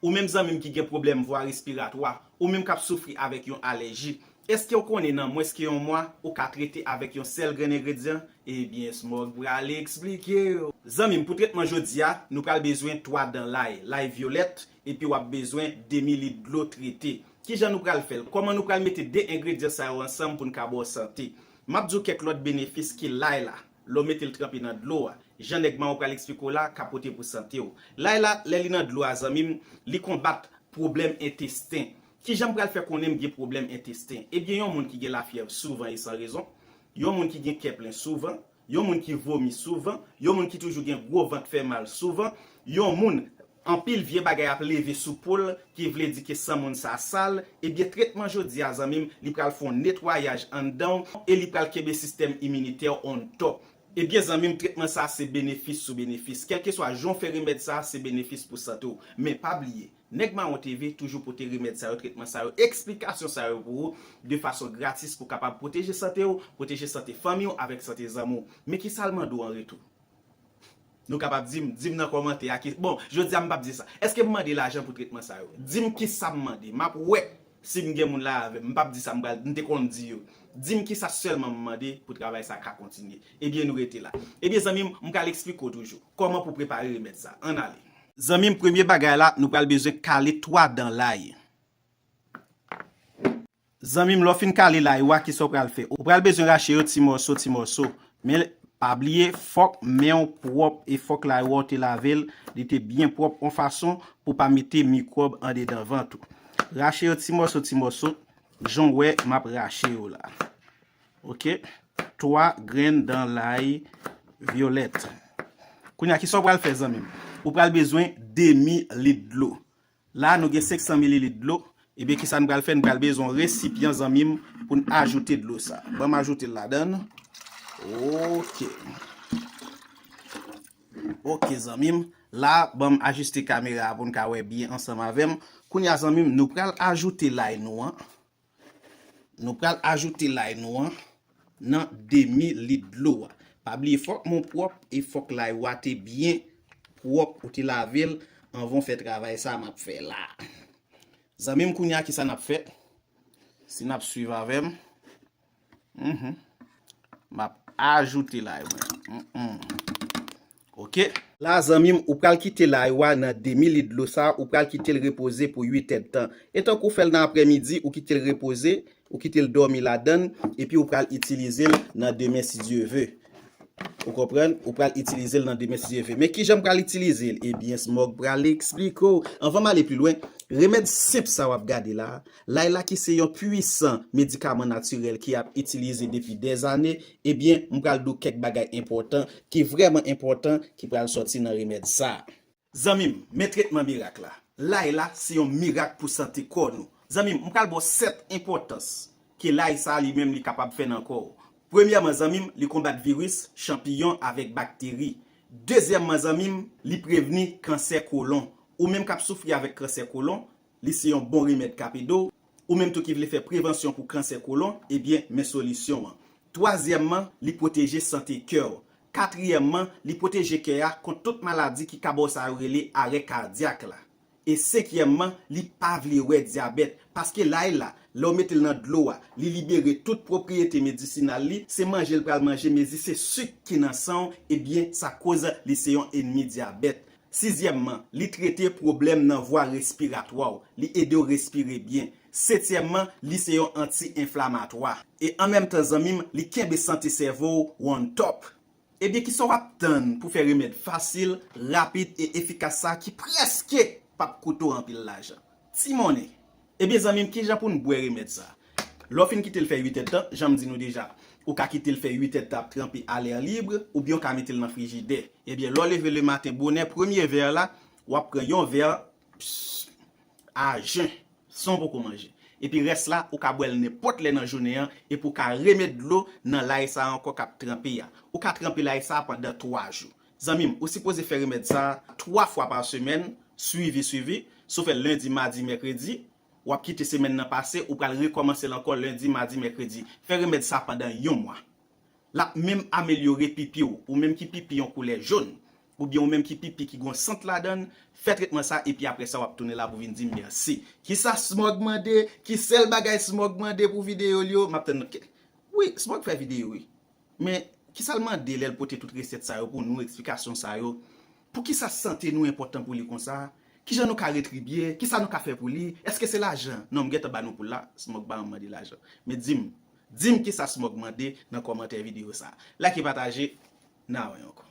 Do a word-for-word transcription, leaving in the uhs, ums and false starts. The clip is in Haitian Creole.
Ou menm zanmi m ki gen pwoblèm vwa respiratwa, ou menm k ap soufri avèk yon alèji, èske w konnen nan mwens ke yon mwa, ou ka trete avèk yon sèl grenn engredyan? Ebyen, Smog prale eksplike w. Zanmi m, pou tretman jodi a, nou pral bezwen twa dan lay, lay vyolèt, epi w ap bezwen demi lit dlo trete. Kijan nou pral fè l? Kòman nou pral mete de engredyan sa yo ansanm pou n ka ba w sante? M ap di w kèk lòt benefis ke lay la, lè w mete l tranpe nan dlo a, jan nèg Mawon pral eksplike w la, ka pote pou sante w. Lay la, lè li nan dlo a, zanmi m, li konbat pwoblèm entesten. Kijan m pral fè konnen m gen pwoblèm entesten? Ebyen, yon moun ki gen lafyèv souvan e san rezon, yon moun ki gen kè plen souvan, yon moun ki vomi souvan, yon moun ki toujou gen gwo vant fè mal souvan, yon moun anpil vye bagay ap leve sou po l, ki vle di ke san moun sa sal, ebyen, tretman jodi a, zanmi m, li pral fè yon netwayaj anndan w e li pral kenbe sistèm iminitè w on top. Ebyen, zanmi m, tretman sa se benefis sou benefis. Kèlkeswa jan w fè remèd sa, se benefis pou sante w. Men pa bliye, Nèg Mawon T V toujou pote remèd sa yo, tretman sa yo, eksplikasyon sa yo pou ou, de fason gratis pou kapab pwoteje sante w, pwoteje sante fanmi w avèk sante zanmi w. Men kisa l mande w an retou? Nou kapab di m, di m nan kòmantè a ki, bon, jodi a m p ap di sa. Èske m mande lajan pou tretman sa yo? Di m kisa m mande. M ap wè si m gen moun la avè m. M p ap di sa m pral, m te konn di yo. Di m kisa sèlman m mande pou travay sa ka kontinye. Ebyen, nou rete la. Ebyen, zanmi m, m pral eksplike w toujou kòman pou prepare remèd sa. Ann ale. Zanmi m, premye bagay la, nou pral bezwen kale twa dan lay. Zanmi m, lè w fin kale lay ou a, kisa w pral fè? Ou pral bezwen rache yo ti mòso, ti mòso. Men, pa bliye, fòk men w pwòp e fòk lay ou a w te lave l, li te byen pwòp, yon fason pou pa mete mikwòb andedan vant ou. Rache yo ti mòso, ti mòso, jan w wè m ap rache yo la. Oke? Twa grenn dan lay vyolèt. Kounye a, kisa w pral fè, zanmi m? Ou pral bezwen demi lit dlo. La, nou gen senk san mililit dlo. Ebyen, kisa n pral fè? N pral bezwen yon resipyan, zanmi m, pou n ajoute dlo sa. Ban m ajoute l ladan l. Oke. Oke, zanmi m. La, ban m ajiste kamera a pou n ka wè byen ansanm avè m. Kounye a, zanmi m, nou pral ajoute lay nou an. Nou pral ajoute lay nou an nan demi lit dlo a. Pa bliye, fòk men w pwòp e fòk lay ou a te byen pwòp, ou te lave l anvan w fè travay sa m ap fè la. Zanmi m, kounye a, kisa n ap fè? Si n ap swiv avè m, mhm, m ap ajoute lay mwen. Mhm. Oke. La, zanmi m, ou pral kite lay ou a nan demi lit dlo sa, ou pral kite l repoze pou uit èdtan. Etankou w fè l nan aprèmidi, ou kite l repoze, ou kite l dòmi ladan l, epi ou pral itilize l nan demen si Dye ve. Ou konprann? Ou pral itilize l nan demen si Dye ve. Men kijan m pral itilize l? Ebyen, Smog pral eksplike w. Anvan m ale pi lwen, remèd senp sa w ap gade la, lay la ki se yon pwisan medikaman natirèl ki ap itilize depi dèzane, ebyen, m pral di w kèk bagay enpòtan, ki vrèman enpòtan, ki pral sòti nan remèd sa a. Zanmi m, men tretman mirak la. Lay la, se yon mirak pou sante kò nou. Zanmi m, m pral ba w sèt enpòtans ke lay sa a li menm li kapab fè nan kò w. Premyèman, zanmi m, li konbat viris, chanpiyon avèk bakteri. Dezyèmman, zanmi m, li prevni kansè kolon. Ou menm k ap soufri avèk kansè kolon, li se yon bon remèd k ap ede w. Ou menm tou ki vle fè prevansyon pou kansè kolon, ebyen, men solisyon an. Twazyèmman, li pwoteje sante kè w. Katriyèmman, li pwoteje kè a kont tout maladi ki ka ba w sa yo rele arè kadyak la. E senkyèmman, li pa vle wè dyabèt, paske lay la, lè w mete l nan dlo a, li libere tout pwopriyete medisinal li, se manje l pral manje, mezi se sik ki nan san w, ebyen, sa koz li se yon enmi dyabèt. Sizyèmman, li trete pwoblèm nan vwa respiratwa w, li ede w respire byen. Setyèmman, li se yon anti-enflamatwa. E an menm tan, zanmi m, li kenbe sante sèvo w on top. Ebyen, kisa w ap tann pou fè remèd fasil, rapid e efikas sa a ki prèske p ap koute w anpil lajan? Ti monnen. Ebyen, zanmi m, kijan pou n bwè remèd sa a? Lè w fin kite l fè uit èdtan, jan m di nou deja, ou ka kite l fè uit èdtan ap tranpe a lè lib, oubyen w ka mete l nan frijidè. Ebyen, lè w leve lematen bonè, premye vè la, w ap pran yon vè, pss, a jen, san w poko manje. Epi rès la, ou ka bwè l nenpòt lè nan jounen an, epi w ka remet dlo nan lay sa a ankò k ap tranpe a. Ou ka tranpe lay sa a pandan twa jou. Zanmi m, ou sipoze fè remèd sa a twa fwa pa semèn, swivi, swivi. Si w fè l lendi, madi, mèkredi, w ap kite semèn nan pase, ou pral rekòmanse l ankò lendi, madi, mèkredi. Fè remèd sa a pandan yon mwa. L ap menm amelyore pipi w, ou menm ki pipi yon koulè jòn. oubyen ou menm ki pipi ki gon sant ladann, fè tretman sa epi apre sa w ap tounen la pou vin di m mèsi. Kisa Smog mande? Ki sèl bagay Smog mande pou videyo l yo? M ap tann. Wi, Smog fè videyo wi. Men kisa l mande lè l pote tout resèt sa yo pou nou, eksplikasyon sa yo? Poukisa sante nou enpòtan pou li konsa? Kijan nou ka retribye? Kisa nou ka fè pou li? Èske se lajan? Non, m gentan ba nou pou l la. Smog pa janm mande lajan. Men di m, di m kisa Smog mande nan kòmantè videyo sa. Like, pataje, n a wè ankò.